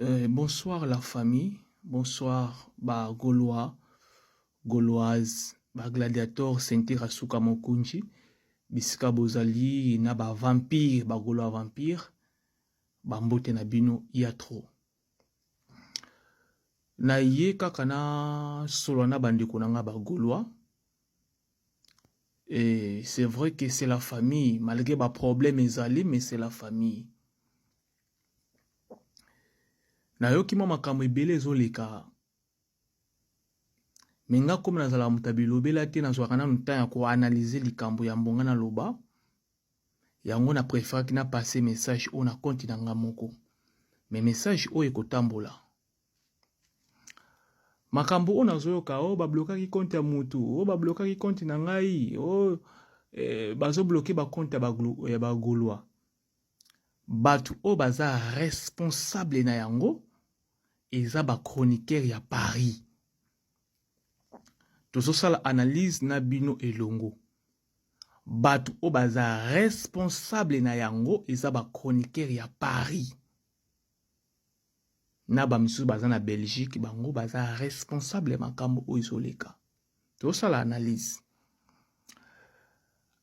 Bonsoir la famille, bonsoir ba Gaulois, Gauloises, ba gladiators ceinture Asuka Mokonzi, bisika bozali na ba vampires, ba Gaulois vampires, ba mbote na bino ya trop. Na ye kaka na solo na bandeko na nga ba Gaulois. Et c'est vrai que c'est la famille, malgré ba problèmes ezali, mais c'est la famille. Nayoki mwa makambo ebele ezoleka, me nga komi nazalaka moto ya bilobela te, nazwaka nanu temps ya koanalyse likambo ya mbonga naloba yango. Na préféraki na passe message oyo na compte na nga moko, mais message oyo ekotambola. Makambo oyo nazoyoka, oyo bablokaki compte ya mutu, oyo bablokaki compte na ngai, oyo bazobloke bacompte ya bagaulois, bato oyo baza responsable na yango eza bachroniqueur ya Paris. Tozosala analyse na bino elongo. Bato oyo baza responsable na yango eza bachroniqueur ya Paris na bamisusu baza na Belgique. Bango baza responsable ya makambo oyo ezoleka. Tozosala analyse.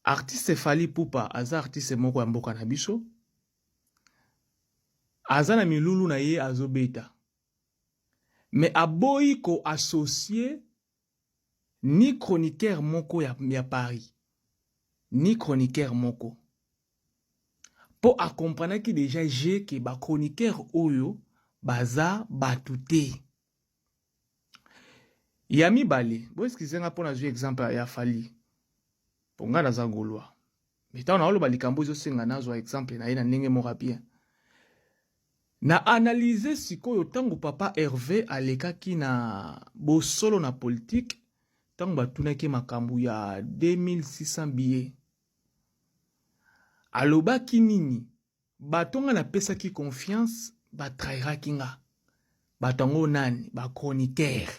Artiste Fally Ipupa aza artiste moko ya mboka na biso, aza na milulu na ye azobeta, mais aboyi koassocie ni chroniqueur moko ya Paris, ni chroniqueur moko, mpo akomprenaki déjà je ke bachroniqueur oyo baza bato te. Ya mibale, boexcuse nga mpo nazwi exemple ya Fally, mpo nga naza Gaulois, mais ntango naoloba likambo ezosenga nazwa exemple na ye na ndenge moko bien. Na analyse sikoyo, ntango papa Hervé alekaki na bosolo na politique, ntango batunaki makambo ya 2600 billets, alobaki nini? Bato nga napesaki confiance batrahiraki nga. Bato yango nani? Bachroniqueur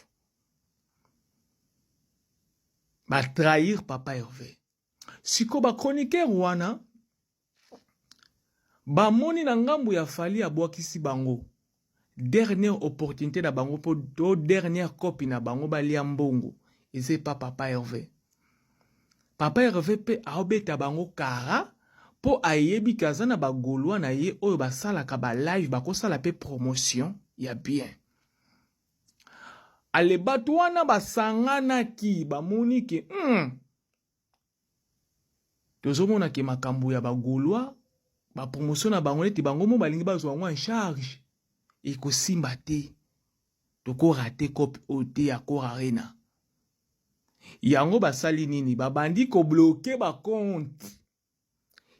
batrahir papa Hervé. Sikoyo bachroniqueur wana bamoni na ngambu ya Fally abwakisi bango, dernière opportunité na bango mpo to dernière copie na bango balia mbongo eza epa papa Hervé. Papa Hervé mpe aobeta bango kara mpo ayebi ke aza na bagaulois na ye oyo basalaka balive, bakosala mpe promotion ya bien. Ale, bato wana basanganaki, bamoni ke tozomona ke makambo ya bagaulois, bapromotion na bango, neti bango mo balingi bazwa yango en charge, ekosimba te, tokorater cope oyo te ya Accor Arena. Yango basali nini? Babandi kobloquer bacompte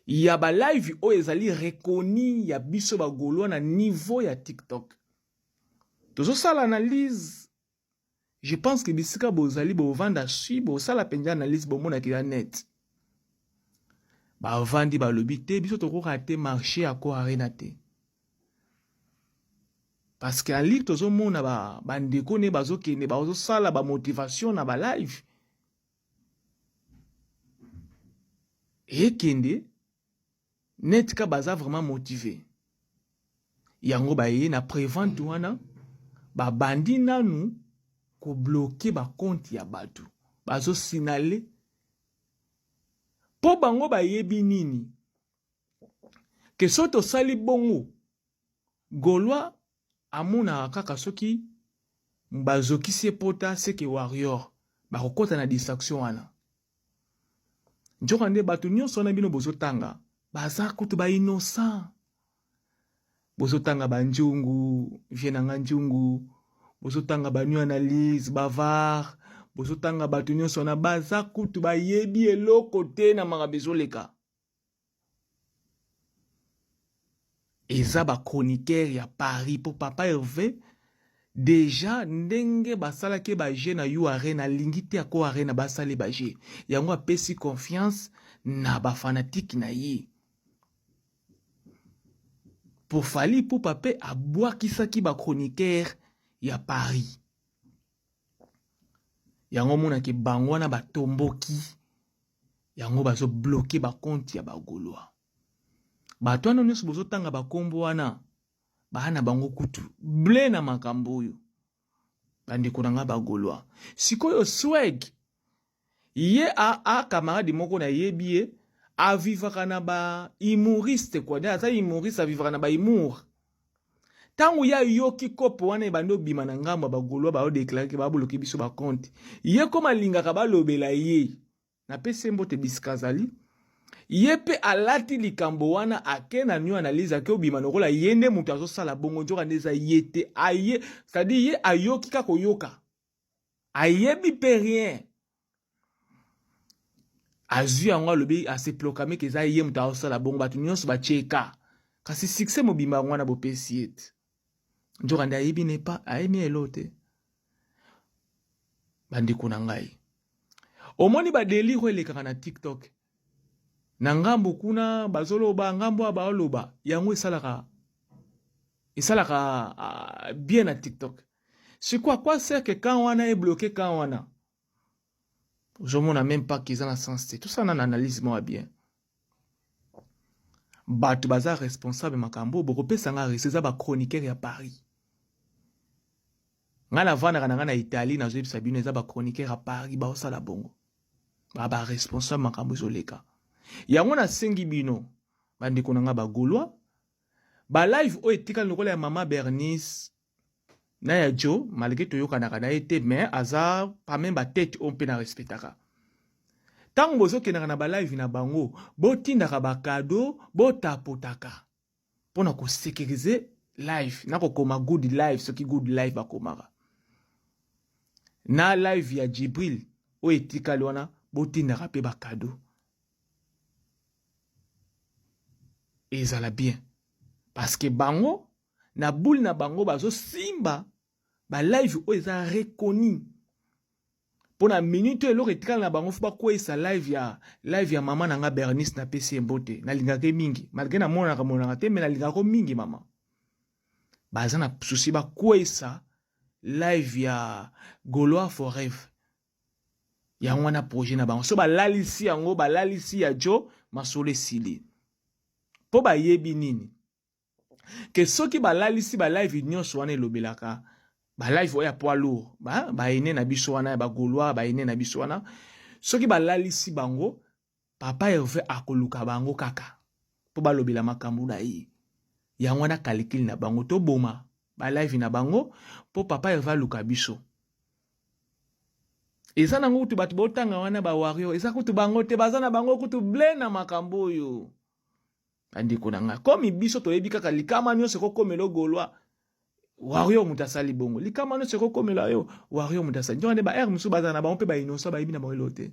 ya balive oyo ezali reconnu ya biso bagaulois na niveau ya TikTok. Tozosala analyse. Je pense que bisika bozali bovanda sui bosala mpenza analyse, bomonaki ya net. Bavandi, balobi te, biso tokoka te marché ya Accor Arena te, parce que en ligne tozomona bandeko ne bazokende, bazosala bamotivation na balive, ekende net ka baza vraiment motivé. Yango baye na prévente wana, babandi nanu kobloquer bacompte ya bato bazosignaler, mpo bango bayebi nini? Ke so tosali bongo, Gaulois amonaka kaka soki bazokisi ye pota seke warrior bakokɔta na distraction wana. Nzoka nde bato nyonso wana bino bozotanga baza kutu bainnocent. Bozotanga banjungu vie na nga njungu, bozotanga banu analyse bavar, bozotanga bato nyonso wana baza kutu bayebi eloko te na makambo ezoleka. Eza bachroniqueur ya Paris, mpo papa Hervé déjà ndenge basalaki baje na U Arena, alingi te Accor Arena basali baje yango. Apesi confiance na bafanatike na ye. Po Fally Ipupa mpe abwakisaki bachroniqueur ya Paris. Yango omonaki bango wana batomboki, yango bazobloquer bacompte ya bagaulois. Bato wana nyonso bozotanga bakombo wana. Baa na bango kutu ble na makambo oyo. Bandeko na nga ba Gaulois. Sikoyo swag ye a, a camarade moko na yebi ye avivaka na ba humoriste quoi, aza humoriste, avivaka na ba humour. Ntango ye ayoki kopo wana ebandi obima na ngambo ya ba Gaulois, baodeklare ke baboloki biso ba compte, ye koma alingaka balobela ye. Napesi ye mbote bisika azali. Ye mpe alati likambo wana, ake na new analyse, ake obima lokola ye nde moto azosala bongo, nzoka nde eza ye te. Aye, c'est-à-dire ye ayoki kaka koyoka, ayebi mpe rien, azwi yango alobi ase proclame ke eza ye moto azosala bongo, bato nyonso batyeka, kasi succès mobimba yango wana bopesi ye te, nzoka nde ayebi nepa ayebi elo te. Bandeko na ngai, omoni badelire oyo elekaka na TikTok na ngambo kuna, bazoloba ngambo oyo baoloba yango esalaka bien na TikTok. Sikoyo quoi sert que kan wana ebloke kan wana? Ozomona même pas eza na sens te. Tosala na analyse moko ya bien. Bato baza responsable makambo oyo bokopesa nga rese eza bachroniqueur ya Paris. Ngai navandaka na ngai na Italie, nazoyebisa bino eza bachroniqueur ya Paris baosala bongo, ba baresponsable makambo ezoleka yango. Nasengi bino bandeko na ngai bagaulois, balive oyo etikali lokola ya mama Bernice na ya Joe, malgré toyokanaka na ye te, mais aza parmi batete oyo mpe na respectaka. Ntango bozokendaka na balive na bango, botindaka bacadeau, botapotaka mpona kosécuriser live na kokoma good live. Soki good live bakomaka na live ya Jibril oyo etikali wana, botindaka mpe bacadeau, ezala bien, parce que bango na boule na bango bazosimba balive oyo eza reconnu. Mpo na minute oyo eloko etikala na bango, fo bakweyisa live ya mama na nga Bernice. Napesi ye mbote, nalingaka ye mingi malgré namonaka monaka te, me nalingaka mingi mama. Baza na souci bakweyisa live ya Gaulois Forever. Yango wana projet na bango. So balalisi yango, balalisi ya jo, masolo esili. Mpo bayebi nini? Ke soki balalisi balive nyonso wana elobelaka balive oyo ya poids lourd, baene na biso wana ya bagaulois, baene na biso wana, soki balalisi bango, papa Herve akoluka bango kaka mpo balobela makambo na ye. Yango wana calcul na bango, toboma balive na bango mpo papa Herve aluka biso. Eza nango kutu bato botanga wana bawario, eza kutu bango te, baza na bango kutu ble na makambo oyo. Bandeko na ngai, komi biso toyebi kaka likama nyonso ekokomela ogolwa, wario moto asali bongo. Likama nyonso ekokomela yo, wario moto asali. Ntonga nde ba aire mosusu bazala na bango mpe bainnocent, bayebi na bango elo te.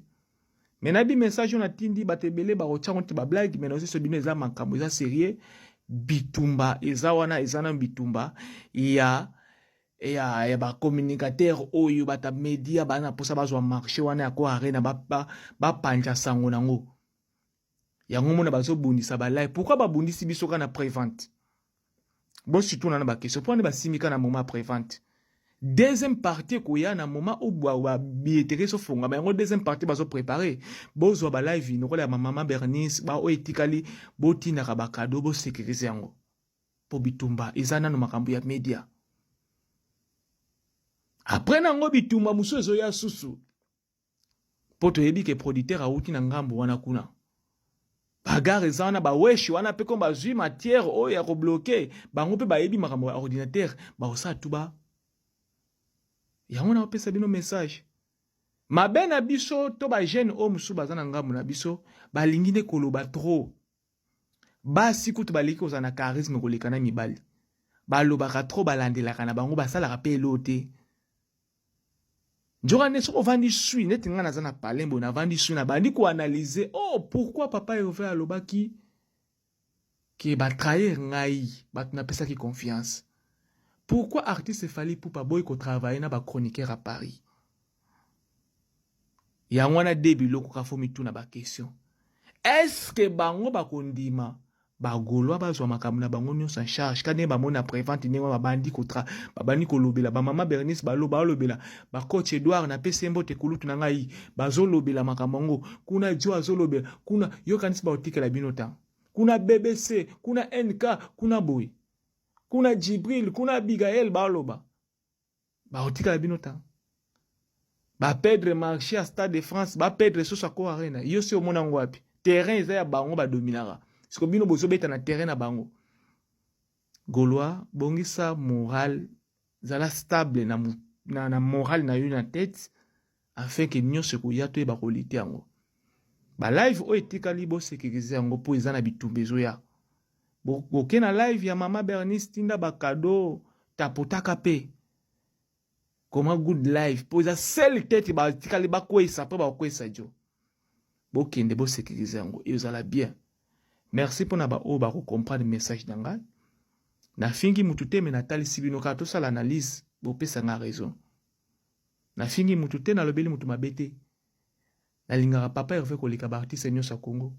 Me nayebi message oyo natindi, bato ebele bakotyango te bablague, me nazoso bino eza makambo eza sérieux. Bitumba eza wana, eza na bitumba ya bacommunicateur oyo bato media baa na mposa bazwa marché wana ya ko arena, bapanja sango nango. Yango mona bazobundisa balive. Pourquoi babundisi biso kaka na prévente? Bosituna na baquestion mpo wana basimbi kaka na moment ya prévente. Deuxième partie ekoya na moment oyo babilletterie ezofongama. Yango deuxième partie bazoprépare. Bozwa balive lokola ya mama Bernice, baoyo etikali, botindaka bacadeau, bosécurise yango, mpo bitumba eza nano makambo ya media. Après nango bitumba mosusu ezoya susu, mpo toyebi ke producteur awuti na ngambo wana kuna, bagare eza wana, baweshi wana mpe komo bazwi matière oyo ya kobloquer bango, mpe bayebi makambo ya ordinateur, bakosala tu ba yango. Na opesa bino message mabe na biso to bajeune oyo mosusu baza na ngambo na biso, balingi nde koloba trop. Basi kutu balingi kozala na charisme koleka na mibali. Balobaka trop, balandelaka na bango, basalaka mpe elo te. Nzoka nde soki ovandi sui neti ngai naza na palin boye, navandi sui, nabandi koanalyse: oh, pourquoi papa Herve alobaki ke batrahir ngai, bato napesaki confiance? Pourquoi artiste Fally Ipupa boyi kotravaille na bachroniqueur à Paris? Yango wana de biloko ka fo mituna baquestion. Est-ce bango bakondima bagaulois bazwa makambo na bango nyonso en charge? Ka ndenge bamoni na prévente, ndenge babandi kotra, babandi kolobela bamama Bernice, baloba, balobela bacoach Edouard, napesi ye mbote, kulutu na ngai, bazolobela makambo yango kuna, jo azolobela kuna, yokanisi bakotikela bino ta kuna BBC, kuna NK, kuna boye. Kuna Djibril, kuna Abigail baoloba. Bakotikala bino ta. Ba perdre marché ya Stade de France, ba perdre soso Accor Arena. Yo si omona yango wapi? Terrain eza ya bango ba dominaka. Siko bino bozobeta na terrain na bango. Gaulois, bongisa moral, zala stable na, na, na moral na yo na tête afin que nyonso ekoya toyeba kolite yango. Ba live oyo etikali bosekirize yango mpo eza na bitumba ezoya. Boke na live ya mama Bernice tinda ba cadeau tapotaka pe. Koma good live mpo eza seule tete batikali bakweyisa mpo bakweyisa jo. Bokende bosekirize yango ezala bien. Merci mpo na baoyo bakocomprendre message na ngai. Nafingi mutu te me natalisi bino kaka tosala analyse bopesa nga raison. Nafingi mutu te nalobeli mutu mabe te. Nalingaka papa Herve koleka ba artiste nyonso ya Congo.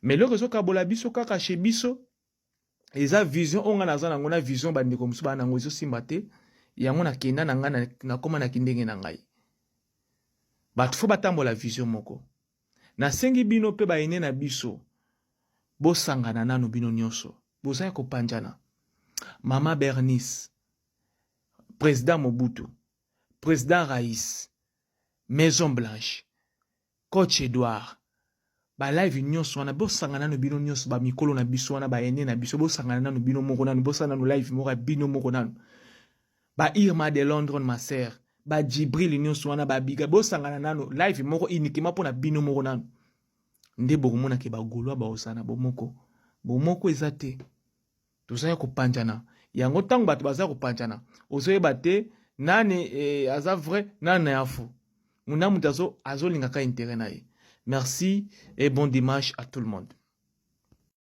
Mais eloko ezokabola biso kaka chez biso eza vision oyo ngai naza nango na vision bandeko mosusu baa nango ezosimba te. Yango nakenda na ngai nakoma na kindenge na ngai. Bato fo batambola vision moko. Nasengi bino mpe baene na biso bosangana nano bino nyonso. Boza ya kopanjana. Mama Bernice, Président Mobutu, Président Raïs, Maison Blanche, Coach Edouard, ba live nyonso wana bosangana nano bino nyonso ba mikolo na biso wana ba ene na biso bosangana nano bino moko nano bosala nano live moko ya bino moko nano ba Irma de Londres ma sœur ba Djibril nyonso wana ba Biga bosangana nano live moko uniquement mpona bino moko nano nde bokomona ke ba Gaulois baosana bomoko bomoko eza te. Toza ya kopanjana yango ntango bato baza kopanjana ozoyeba te nani eh, aza vrai nani ya faux muna moto azolingaka intérêt na ye. Merci et bon dimanche à tout le monde.